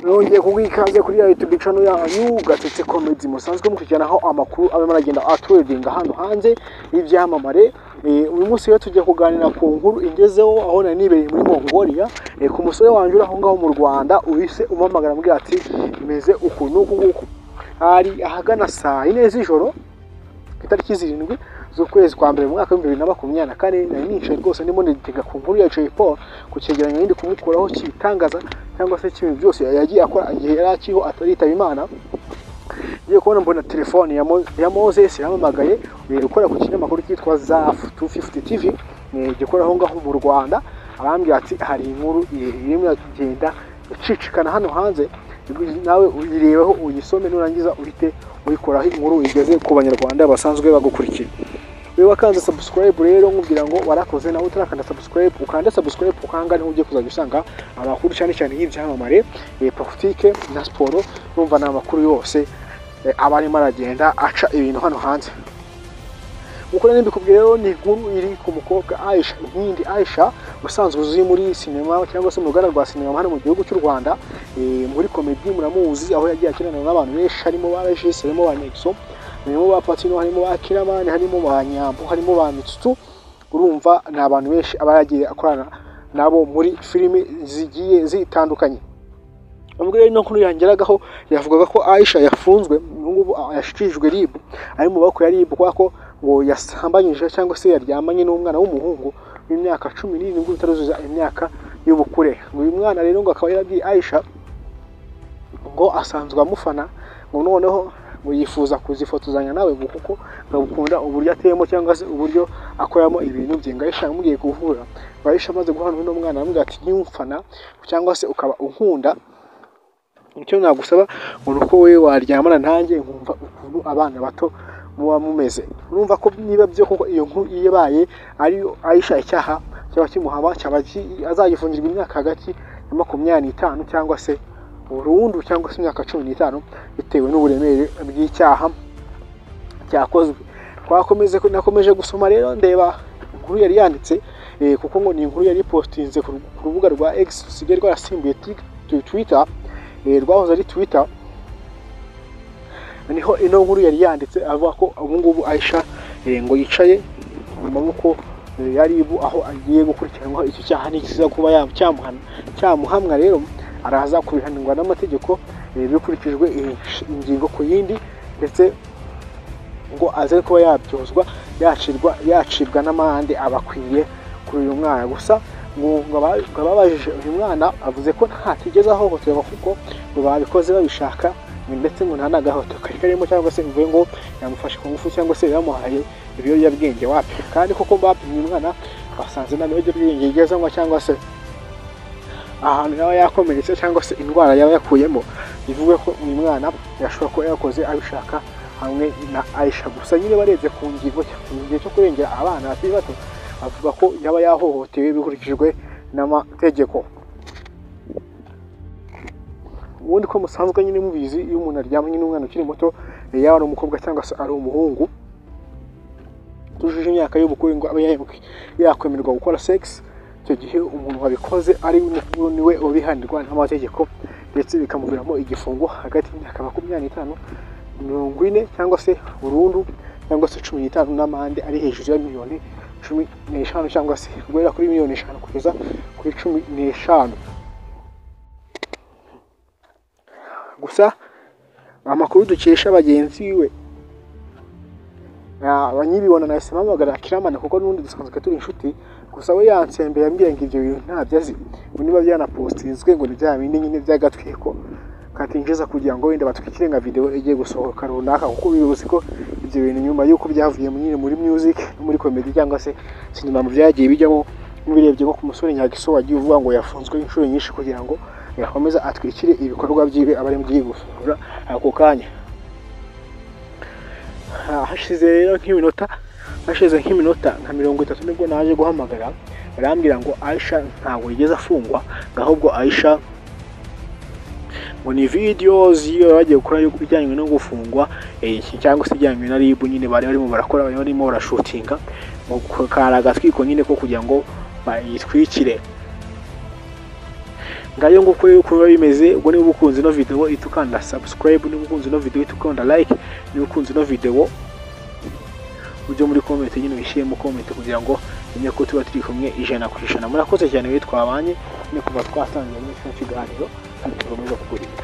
Nongeye kuguha ikaze kuri ya YouTube channel yanyu Gatete Comedy, musanzwe mukurikiranaho amakuru aba aragenda atrendinga hano hanze y'ibyamamare. Uyu munsi rero tugiye kuganira ku nkuru ingezeho aho nari nibereye muri Mongolia, ku musore wanje uri aho ngaho mu Rwanda uhise umpamagara ambwira ati imeze uku n'uku nguku. Hari ahagana saa 4 z'ijoro ku itariki 7 z'ukwezi kwa mbere mu mwaka wa 2024, nari nicaye rwose ndimo ndiga ku nkuru ya Jay Polly, ku cyegeranyo ndi kumukuraho kibitangaza cyangwa se cy'ibintu byose yagiye akora igihe yari akiriho ataritaba Imana. Ngiye kubona mbona telefone ya Moses yampamagaye, ukora ku kinyamakuru cyitwa Zaf 250 TV gikora aho ngaho mu Rwanda, arambwira ati hari inkuru irimo iragenda icicikana hano hanze, nawe uyirebeho uyisome, nurangiza uhite uyikoraho inkuru igeze ku banyarwanda basanzwe bagukurikira. Wewe wakanze subscribe rero nkubwira ngo warakoze, nawe utarakanda subscribe ukande subscribe, ukanga niho ugiye kuzajya usanga amakuru cyane cyane y'ibyamamare, politike na siporo. Numva ni amakuru yose aba arimo aragenda aca ibintu hano hanze. Nkuko nari mbikubwiye rero, ni inkuru iri ku mukobwa Aisha Inkindi Aisha, usanzwe uzwi muri sinema cyangwa se mu ruganda rwa sinema hano mu gihugu cy'u Rwanda, muri comedy muramuzi, aho yagiye akinana n'abantu benshi harimo ba Regis, harimo ba Nexo, harimo ba Patino, harimo ba Kiramani, harimo ba Nyambo, harimo ba Mitsutu. Urumva ni abantu benshi aba yagiye akorana nabo muri filimi zigiye zitandukanye. Ubwo rero ino nkuru yangeragaho yavugaga ko Aisha yafunzwe, ubu ngubu yashyikirijwe RIB, ari mu maboko ya RIB, kubera ko ngo yasambanyije cyangwa se yaryamanye n'umwana w'umuhungu w'imyaka 17 utaruzuza imyaka y'ubukure. Uyu mwana rero ngo akaba yarabwiye Aisha ngo asanzwe amufana, ngo noneho ngo yifuza kuzifotozanya nawe ngo kuko ngakunda uburyo ateyemo cyangwa se uburyo akoramo ibintu bye. Ngo Aisha yamubwiye guhura, ngo Aisha amaze guhura n'uno mwana aramubwira ati niba cyangwa se ukaba unkunda, icyo nagusaba ngo ni uko wowe waryamana nanjye nkumva ukuntu abana bato muba mumeze. Urumva ko niba byo koko iyo nkuru ibaye ari Aisha, icyaha cyaba kimuhama, cyaba azagifungirwa imyaka hagati ya 25 cyangwa se burundu cyangwa se imyaka 15 bitewe n'uburemere bw'icyaha cyakozwe. Twakomeze, nakomeje gusoma rero ndeba inkuru yari yanditse, kuko ngo ni inkuru yari postinze ku rubuga rwa X rusigaye rwarasimbuye Twitter, rwahoze ari Twitter. Niho ino nkuru yari yanditse avuga ko ubu ngubu Aisha ngo yicaye mu maboko ya RIB, aho agiye gukurikiranwa icyo cyaha nikiza kuba cyamuhamwa rero araza kubihanirwa n'amategeko bikurikijwe ingingo ku yindi, ndetse ngo aze kuba yabyozwa yacibwa n'amande abakwiye kuri uyu mwana. Gusa ngo ababajije uyu mwana avuze ko ntatigeze ahohoterwa kuko ngo babikoze babishaka, ndetse ngo nta n'agahoto kari karimo cyangwa se mvuye ngo yamufashe ku ngufu cyangwa se yamuhaye ibiyobyabwenge wapi. Kandi koko bapimye umwana basanze nta biyobyabwenge yigeze anywa cyangwa se ahantu yaba yakomeretse cyangwa se indwara yaba yakuyemo, bivuge ko uyu mwana yashobora kuba yakoze abishaka hamwe na Aisha. Gusa nyine barebye ku ngingo gihe cyo kurengera abana bakiri bato, bavuga ko yaba yahohotewe bikurikijwe n'amategeko. Ubundi ko musanzwe nyine mubizi, iyo umuntu aryamanye n'umwana ukiri muto, yaba ari umukobwa cyangwa se ari umuhungu tujuje imyaka y'ubukure ngo abe yakwemererwa gukora sex, icyo gihe umuntu wabikoze ari niwe ubihanirwa n'amategeko, ndetse bikamuviramo igifungo hagati y'imyaka 25 40 cyangwa se burundu cyangwa se 15 n'amande ari hejuru ya miliyoni 15 cyangwa se guhera kuri miliyoni 5 kugeza kuri 15. Gusa amakuru dukesha bagenzi we abanyibibona, nahise mpamagara Kiramana kuko n'ubundi dusanzwe turi inshuti, gusa we yansembeye ambwira ngo ibyo bintu ntabyo azi, ngo niba byanapostinzwe ngo ni bya bindi nyine by'agatwiko katinjiza kugira ngo wenda batwikire nka video igiye gusohoka runaka, kuko bibuze ko ibyo bintu nyuma y'uko byavuye nyine muri music no muri comedy cyangwa se sinema mu byagiye bijyamo, mubirebye nko ku musore Nyagiso wagiye uvuga ngo yafunzwe inshuro nyinshi kugira ngo yakomeza atwikire ibikorwa byiwe aba arimo agiye gusohora ako kanya. Hashize rero nk'iminota nka 30 nibwo naje guhamagara, barambwira ngo Aisha ntabwo yigeze afungwa, ahubwo Aisha ngo ni videos iyo bagiye gukora ijyanye no gufungwa cyangwa se ijyanye na RIB nyine bari barimo barakora, bari barimo barashutinga ngo kari agatwiko nyine ko kugira ngo bayitwikire. Ngayo nguko rero uko biba bimeze. Ubwo niba ukunze ino video, ihita ukanda subscribe. Niba ukunze ino video, ihita ukanda like. Niba ukunze ino video, ujye muri comment nyine, wishyiremo comment kugira ngo umenye ko tuba turi kumwe 100%. Murakoze cyane rero, twabanye ni kuva twatangiye muri kino kiganiro, kandi dukomeza kukurinda.